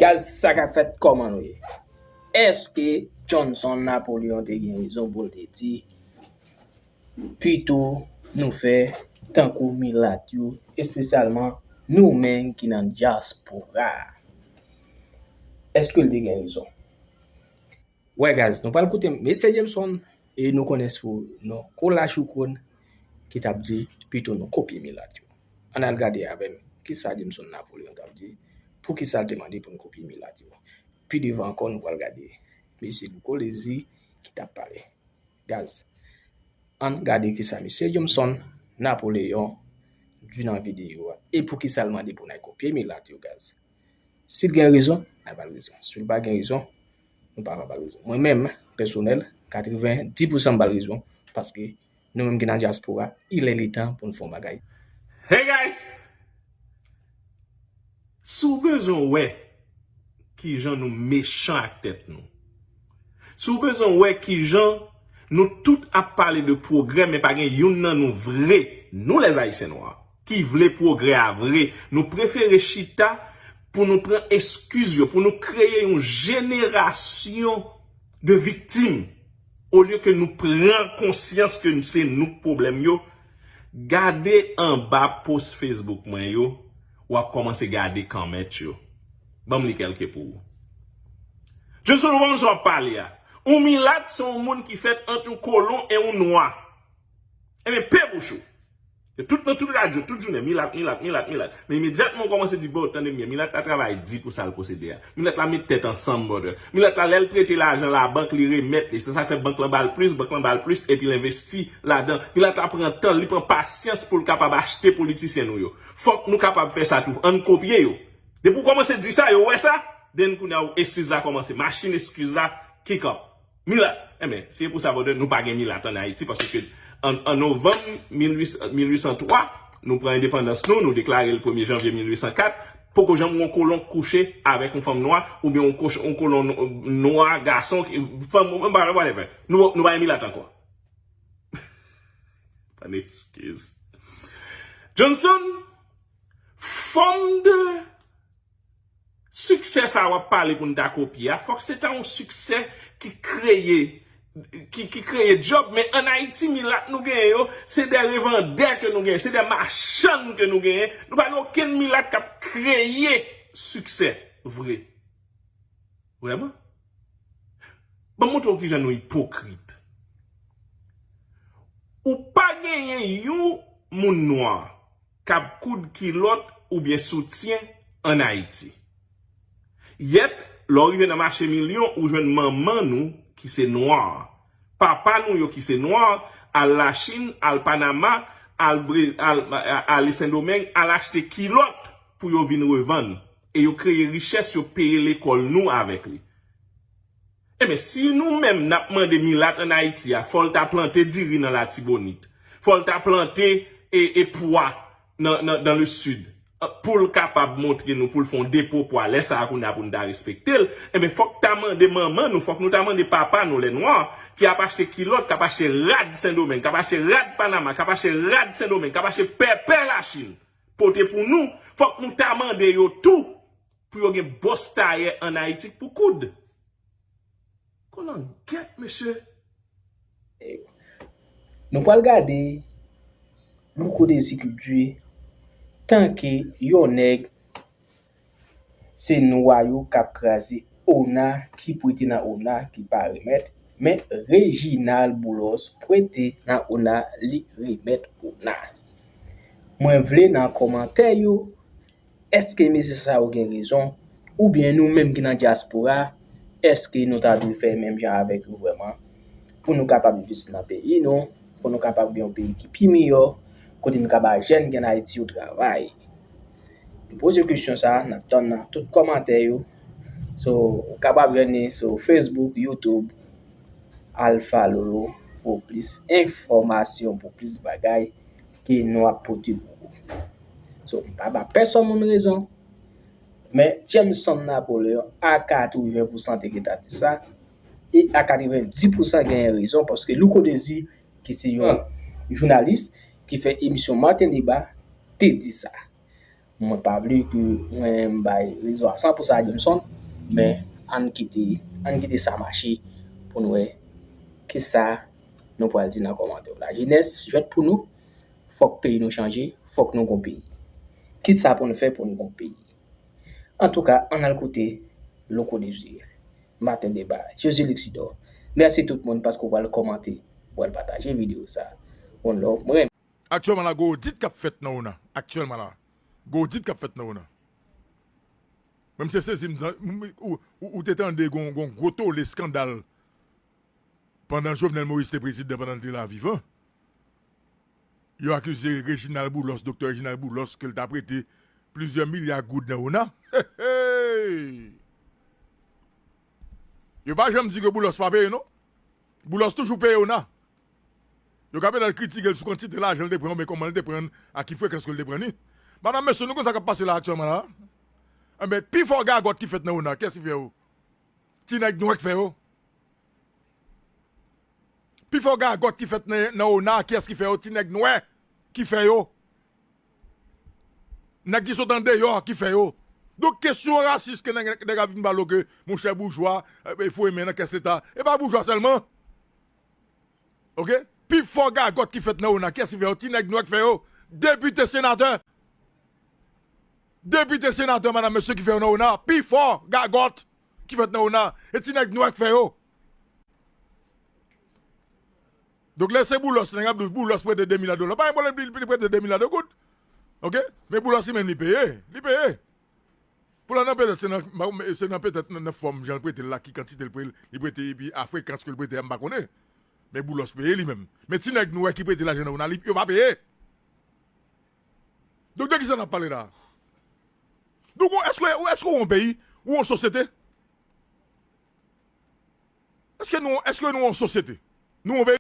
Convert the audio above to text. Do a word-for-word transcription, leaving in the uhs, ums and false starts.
Gaz, sa k ap fèt, kòman nou ye? Èske Johnson Napoleon te gen rezon pou l te di pito nou fè tankou milat yo, espesyalman nou menm ki nan dyaspora a? Èske l te gen rezon? Wè, gaz, nou pral koute mesye Jameson, e nou konnen sou non Kola Choukoun, ki t ap di pito nou kopye milat yo. Ann al gade avè m kisa Jameson Napoleon t ap di, poukisa l te mande pou n kopye milat yo. Pi devan ankò, nou pral gade mesye Louko Lezi ki t ap pale. Gaz, ann gade kisa mesye Jameson Napoleon di nan videyo a, e poukisa l mande pou n al kopye milat yo, gaz. Si l gen rezon, n a ba l rezon. Si l pa gen rezon, nou pa va ba l rezon. Mwen menm, pèsonèl, katrevenndis pousan m ba l rezon, paske nou menm ki nan dyaspora, il est le temps pou n fè yon bagay. Hey guys! Si w bezwen wè kijan nou mechan ak tèt nou, si w bezwen wè kijan nou tout ap pale de pwogrè, men pa gen youn nan nou vre, nou les Haïtiens noirs, ki vle pwogrè a vre, nou prefere chita pou nou pran eskiz yo, pou nou kreye yon jenerasyon de viktim, olye ke nou pran konsyans ke se nou k pwoblèm yo. Gade anba post Facebook mwen yo, w ap kòmanse gade kòmantè yo. Ban m li kèlke pou ou. Johnson, ou pa konn sa w ap pale a. Yon milat se yon moun ki fèt ant yon kolon e yon nwa. Ebyen, pe bouch ou. Yo tout nan tout radyo, tout jounen, milat, milat, milat, milat. Men imedyatman w kòmanse di, bon, tande byen, milat la travay di pou sa l posede a. Milat la met tèt ansanm, brother. Milat la, lè l prete lajan labank, li remèt li. Se sa k fè bank lan ba l plis, bank lan ba l plis, epi l envesti ladan. Milat la pran tan l, li pran pasyans pou l kapab achte politisyen nou yo. Fòk nou kapab fè sa tou. Ann kopye yo. Depi w kòmanse di sa, yo wè sa, then kounye a, eskiz la kòmanse. Machin eskiz la kick up. Milat. Enben, se pou sa, brother, nou pa gen milat ann Ayiti, paske an, an novanm mil uit san, mil uit san twa, nou pran endepandans nou, nou deklare l premye janvye mil uit san kat, poko janm yon kolon kouche avèk yon fanm nwa, oubyen yon koch-, yon kolon n-, nwa, gason, ki, fanm, whatever. Nou, nou pa gen milat ankò. Ann eskiz. Johnson, fòm de siksè sa w ap pale pou n ta kopye a, fòk se ta yon siksè ki kreye, ki, ki kreye djòb, men ann Ayiti, milat nou genyen yo, se de revandè ke nou genyen, se de machann ke nou genyen, nou pa gen okenn milat k ap kreye siksè vre. Vrèman. Ban m montre w kijan nou ipokrit. Ou pa genyen yon moun nwa k ap koud kilòt oubyen soutyen ann Ayiti. Yèt, lè w rive nan mache Milyon, ou jwenn manman nou ki se nwa, papa nou yo ki se nwa, al Lachin, al Panama, al Bre-, al, al Sendomeng, al achte kilòt pou yo vin revann. E yo kreye richès, yo peye lekòl nou avèk li. Enben, si nou menm n ap mande milat ann Ayiti a, fò l ta plante diri nan Latibonit, fò l ta plante e, e pwa nan, nan, dans le sud, pou l kapab montre nou, pou l fè yon depo pwa, lè sa a kounye a pou n ta respekte l, enben, fòk ta mande manman nou, fòk nou ta mande papa nou, lè nwa, ki ap achte kilòt, k ap achte rad Sendomeng, k ap achte rad Panama, k ap achte rad Sendomeng, k ap achte pèpè Lachin, pote pou nou, fòk nou ta mande yo tou pou yo gen bòs tayè ann Ayiti pou koud. Kolangèt, mesye. Nou pral gade Louko Dezi Kilti tanke yon nèg se nwa yo k ap kraze ona, ki prete nan ona, ki pa remèt, men Reginald Boulos prete nan ona, li remèt ona. Mwen vle nan kòmantè yo, èske mesye sa yo gen rezon? Oubyen nou menm ki nan dyaspora, èske nou ta dwe fè menm jan avèk yo vrèman? Pou nou kapab envesti nan peyi nou, pou nou kapab gen yon peyi ki pi miyò, kote nou ka ba jèn ki ann Ayiti yo travay. Nou poze kesyon sa a, n ap tann nan tout kòmantè yo. So, ou kapab jwenn li sou Facebook, YouTube, al follow yo pou plis enfòmasyon, pou plis bagay ke nou ap pote pou ou. So, m pa ba pèsonn moun rezon, men Jameson Napoleon a katreven pousan te gentan di sa, e a katrevenndis pousan genyen rezon, paske Louko Dezi, ki se yon jounalis ki fè emisyon Maten Deba, te di sa. Mwen pa vle ke mwen bay rezon a san pou san a Jameson, men ann kite, ann kite sa mache pou n wè kisa nou pral di nan kòmantè yo. Lajenès, jwèt pou nou, fòk peyi nou chanje, fòk nou gon peyi. Kisa pou n fè pou n gon peyi? Antouka, ann al koute Louko Désiré, Maten Deba, Jezi Lexidor. Mèsi tout moun paske w pral kòmante, w pral pataje videyo sa. One love, mwen renmen. Aktyèlman la, gen odit k ap fèt nan ona. Aktyèlman la, gen odit k ap fèt nan ona. Mwen, m se sezi m, ou, ou, ou te tande gon, gon gwo tole eskandal pandan Jovenel Moïse te prezidan, pandan l te la vivan. Yo akize Reginald Boulos, Doktè Reginald Boulos, ke l ta prete plizyè milya goud nan ona. Hey, hey! Yo pa janm di ke Boulos pa peye, non. Boulos toujou peye ona. Yo ka petèt kritike l sou kantite lajan l te pran oubyen kòman l te pran l, a ki frekans ke l te pran li. Madanm, mesye, nou konn sa k ap pase la aktyèlman la? Enben, pi fò gagòt ki fèt nan ona, kiyès ki fè yo? Ti nèg nwè k fè yo. Pi fò gagòt ki fèt nan, nan ona, kiyès ki fè yo? Ti nèg nwè ki fè yo. Nèg ki sot andeyò ki fè yo. Donk, kesyon rasis ke nèg, nèg ap vin ba l ke, monchè, boujwa, e, foure men nan kès leta. E pa boujwa sèlman. Oke? Pi fò gagòt ki fèt nan ona, kiyès ki fè yo? Ti nèg nwè k fè yo. Depite, senatè. Depite, senatè, madanm, mesye, ki fè yo nan ona. Pi fò gagòt ki fèt nan ona, e ti nèg nwè k fè yo. Donk, lè se Boulos, nèg ap di Boulos prete de milya dola. Pa gen pwoblèm, li, li prete de milya de goud. Oke? Men Boulos li menm li peye. Li peye. Pou la nan petèt, se nan, se nan petèt nan, nan fòm jan l prete l la, ki kantite l pre-, li prete, epi a frekans ke l prete a, m pa konnen. Men Boulos peye li menm. Men ti nèg nou wè ki prete lajan nan ona, li, yo pa peye. Donk, de kisa n ap pale la? Donk, ou, èske, ou, èske ou yon peyi? Ou yon sosyete? Èske nou, èske nou yon sosyete? Nou yon peyi?